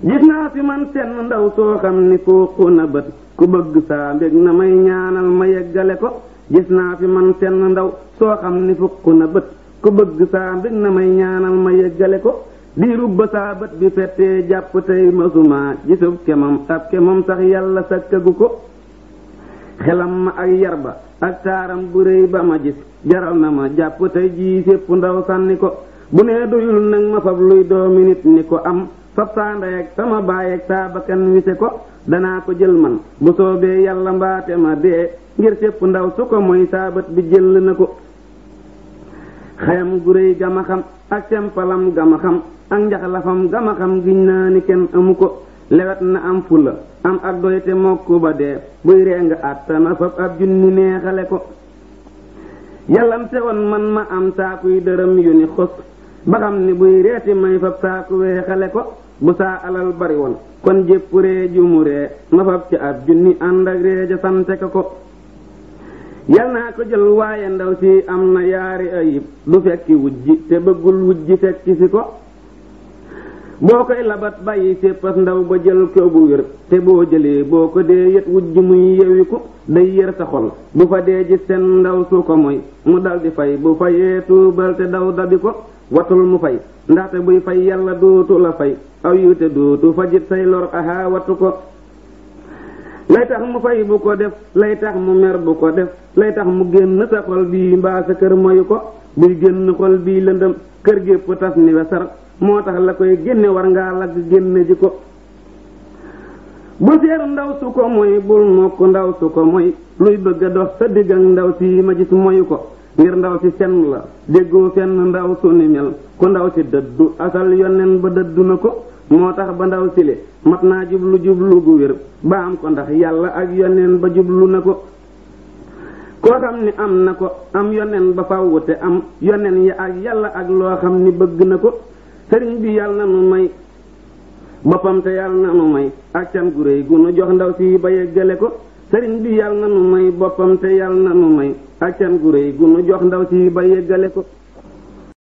gis naa fi man senn ndaw soo xam ni fooqu na bët ku bëgg saa mbég na may ñaanal ma yeggale ko gis naa fi man senn ndaw soo xam ni fooqu na bët ku bëgg saa mbég na may ñaanal ma yeggale ko diirub ba saa bët bi fettee jàpp tey masuma gisub kemam ab kemam sax yàlla sakkagu ko xelam ma ak yarba ak taaram bu réy ba ma gis jaral na ma jàpp tey jii sépp ndaw sànni ko bu nee doyul nag ma fab luy doomi nit ni ko am fab saa ndey ak sama baay ak saa bakkan wise ko danaa ko jël man bu soobee yàlla mbaate ma dee ngir sépp ndaw su ko mooy saa bët bi jël na ko xayam gu réy gama xam ak sempalam gama xam ak njaxlafam gama xam giñ naa ni kenn amu ko lewet na am fula am ak doyte mokk ba dee buy ree nga àttana fab ab junni neexale ko yàllamte woon man ma am saakuy dërëm yu ni xos ba xam ni buy reeti may fab saaku weexale ko bu saa alal bari woon kon jépp ree ju mu ree ma fab ci ab junni ànd ak ree ja sante ko yal naa ko jël waaye ndaw si am na yaari ayib du fekki wujji te bëggul wujji fekki si ko boo koy labat bàyyi séppas ndaw ba jël ko bu wér te boo jëlee boo ko dee yët wujj muy yewiku day yër sa xol bu fa dee ji seen ndaw su ko moy mu dal di fay bu fayee tuubal te daw dabi ko watul mu fay ndaxte buy fay yàlla dootu la fay aw yu te dootu fajit say lor aha watu ko lay tax mu fay bu ko def lay tax mu mer bu ko def lay tax mu génn sa xol bii mbaa sa kër moyu ko buy génn xol bii lëndëm kër gépp tas ni wesar moo tax la koy génne war ngaa lagg génne ji ko bu seeru ndaw su ko moy bul mokk ndaw su ko moy luy bëgg a dox sa digg ak ndaw si ma gis moyu ko ngir ndaw si senn la déggoo fenn ndaw su ni mel ku ndaw si dëddu asal yonen ba dëddu na ko moo tax ba ndaw sile mat naa jublu jublu gu wér ba am ko ndax yàlla ak yonen ba jublu na ko koo xam ni am na ko am yonen ba fawwu te am yonen ya ak yàlla ak loo xam ni bëgg na ko sëriñ bi yàlla na nu may boppam te yàlla na nu may ak can gu réy gu nu jox ndaw si ba yeggale ko sëriñ bi yàlla na nu may boppam te yàlla na nu may ak can gu réy gu nu jox ndaw si ba yeggale ko